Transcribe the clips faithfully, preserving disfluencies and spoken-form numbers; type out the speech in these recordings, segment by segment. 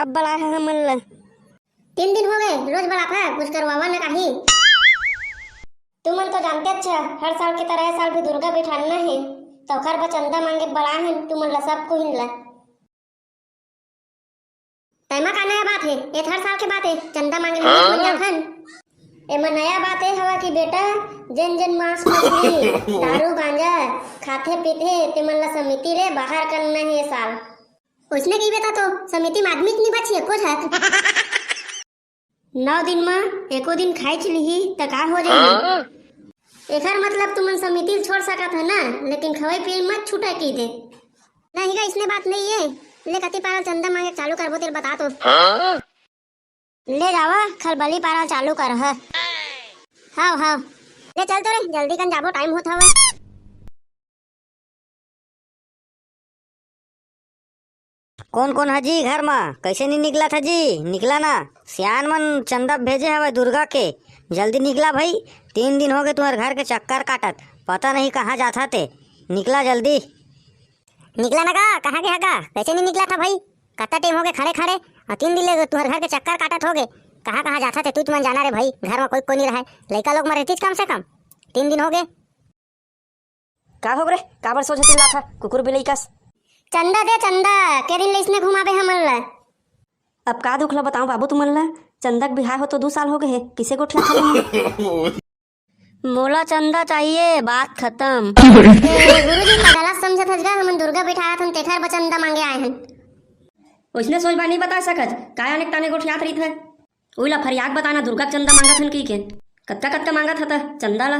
अब बलाय हे हमन ला। तीन दिन हो गए, रोज बलात हे, कुछ करवावा ना काही। तुमन तो जानते अच्छा, हर साल के तरह ए साल भी दुर्गा बिठाना हे, तो ओकर बर चंदा मांगे बलाय हन तुमन ला, सब कोहिन ला। तैमा का नया बात हे? ए हर साल के बात हे, चंदा मांगे ला बन जाथन। एमा नया बात ए हवा कि बेटा, जेन जेन मांस मछली, दारू गांजा खाथे पीथे, तेमन ला समिति ले बाहर करना हे ए साल। ओइसने कहिबे त तो समिति में आदमी नी बचिए, एको झन। नौ दिन म एको दिन खाइच लिही त का हो जाही? एखर मतलब तुमन समिति ल छोड़ सकत ह ना, लेकिन खवई पियई मत छूटे कहि दे। नहीं गा, इसने बात नहीं हे। ले कति पारा चंदा मांगे चालू करबो तेल बता तो। ले जावा, खलबली पारा चालू कर ह। हाव, हाव। ले चल तो रे, जल्दी कन जाबो, टाइम होत हवय। कोन कोन ह जी घर म? कइसे नी निकलत ह जी? निकला ना। सियान मन चंदा भेजे हवय दुर्गा के। जल्दी निकला भई। तीन दिन होगे तुंहर घर के चक्कर काटत। पता नहीं कहाँ जाथा ते। निकला जल्दी। निकला ना गा, कहाँ गे ह गा? कइसे नी निकलत ह भई? कत्ता टाइम होगे खड़े खड़े। अउ तीन दिन ले तुंहर घर के चक्कर काटत होगे। कहाँ कहाँ जाथा ते तुच मन जाना रे भई। घर म कोई कोई नी रहय। लइका लोग म रहतीच कम से कम। तीन दिन होगे। का होगे रे? काबर सोझ चिल्लात ह कुकुर बिलई कस? चंदा दे चंदा, के दिन ले इसने घुमाबे हमन ला? अब का दुख ला बताऊं बाबू तुमन ला? चंदा के बिहाव होत दू साल होगे हे, किसे गोठियाथव तुमन? मोला चंदा चाहिए, बात खतम। ए, गुरुजी, का गलत समझत हस गा? हमन दुर्गा बिठारत हन, तेखर बर चंदा मांगे आए हन। ओइसने सोझ बात नी बता सकत, काय अनेक ताने गोठियात रहित हे? ओइला फरियाक बताना, दुर्गा के चंदा मांगत हन कहिके। कतका कतका मांगत ह त चंदा ला?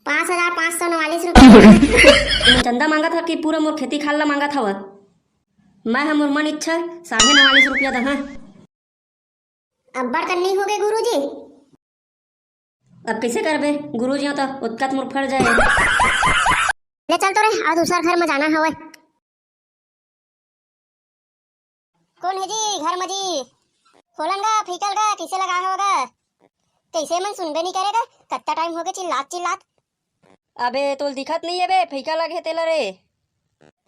पाँच हजार पाँच सौ नवालीस रुपया। चंदा मांगत ह कि पूरा मोर खेती खार ला मांगत हव? मैं ह मोर मन इच्छा साढ़े नवालीस रुपया दहा। अब्बड़ कन नइ होगे गुरुजी। अब कइसे करबे गुरुजी, त ओतका त मोर फर जाए। ले चल तो रे, अउ दूसर घर म जाना हवय। कोन हे जी घर म जी? खोलन गा, फइका ल गा, कइसे लगा हव गा? कइसे मन सुनबे नी करे गा? कत्ता टाइम होगे चिल्लात चिल्लात। अबे तोल दिखत नइ हे बे, फइका लगे तेला रे।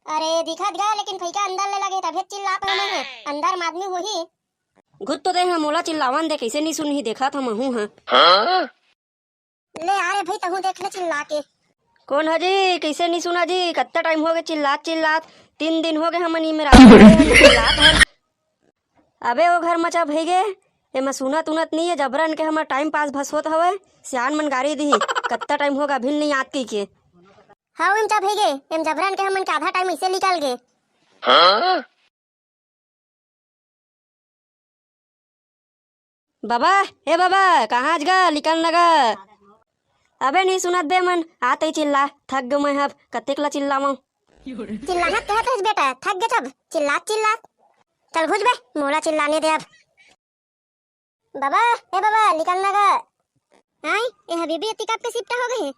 अरे दिखत गा, लेकिन फइका अंदर ले लगे तभे चिल्लात हवं मैं। अंदर म आदमी होही। घुत तो दे ह, मोला चिल्लावन दे, कइसे नी सुनही, देखत हवं महूं ह। ले आ रे भई, तहूं देख ले चिल्ला के। कोन ह जी? कइसे नी सुना जी? कत्ता टाइम होगे चिल्लात चिल्लात। तीन दिन होगे हमन इमे रात चिल्लात हन। अबे ओ घर म चा भइगे, एमा सुनत उनत नी हे, जबरन के हमर टाइम पास भस होत हवय। सियान मन गारी दिही, कत्ता टाइम होगे अभिन नी आत कहिके। हव, एम चा भइगे, एम जबरन के हमन के आधा टाइम अइसे निकल गे। बाबा, ए बाबा, कहाँ च गा? निकल न गा। अबे नी सुनत बे मन, आत ही चिल्ला, थक गे मैं अब, कतेक ला चिल्लावं। चिल्लाहत कहत हस बेटा, थक गे तब, चिल्लात चिल्लात। चल घुच बे, मोला चिल्लाने दे अब। बाबा, ए बाबा, निकल न गा। आय, ए हबीबी, अति कब के शिफ्ट हो गए हैं?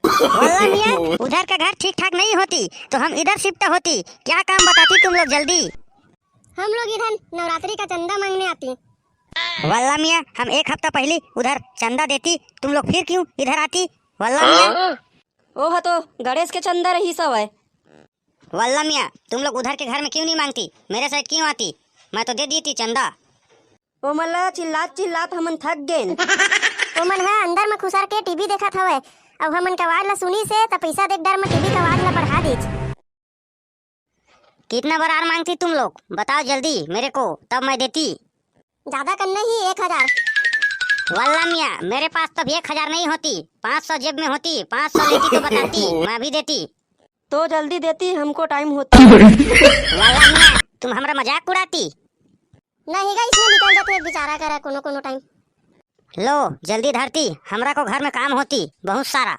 वल्ला मियाँ, उधर का घर ठीक ठाक नहीं होती, तो हम इधर शिफ्ट होती। क्या काम बताती तुम लोग जल्दी? हम लोग इधर नवरात्रि का चंदा मांगने आती। वल्ला मियाँ, हम एक हफ्ता पहली उधर चंदा देती, तुम लोग फिर क्यों इधर आती? वल्ला मियाँ। ओह तो गणेश के चंदा रही सवय। वल्ला मियाँ, तुम लोग उधर के घर में क्यों नहीं मांगती? मेरे साथ क्यों आती? मैं तो दे देती चंदा। ओमन ला चिल्लात चिल्लात हमन थक गेन। ओमन ह अंदर म खुसर के टीवी देखत हवय, अउ हमन के आवाज ला सुनिस हे, त पइसा देख डर म टीवी के आवाज ला बढ़ा दीच। कितना बार और मांगती तुम लोग? बताओ जल्दी मेरे को, तब मैं देती। ज्यादा कन नहीं, एक हजार। वल्ला मियाँ, मेरे पास तो अभी एक हजार नहीं होती, पाँच सौ जेब में होती, पाँच सौ लेती तो बताती, मैं अभी देती। तो जल्दी देती, हमको टाइम होता। वल्ला मियाँ, तुम हमरा मजाक उड़ाती। नहीं गा, इसने निकल जाते बेचारा करा कोनो कोनो टाइम। लो, जल्दी धरती, हमरा को घर में काम होती, बहुत सारा।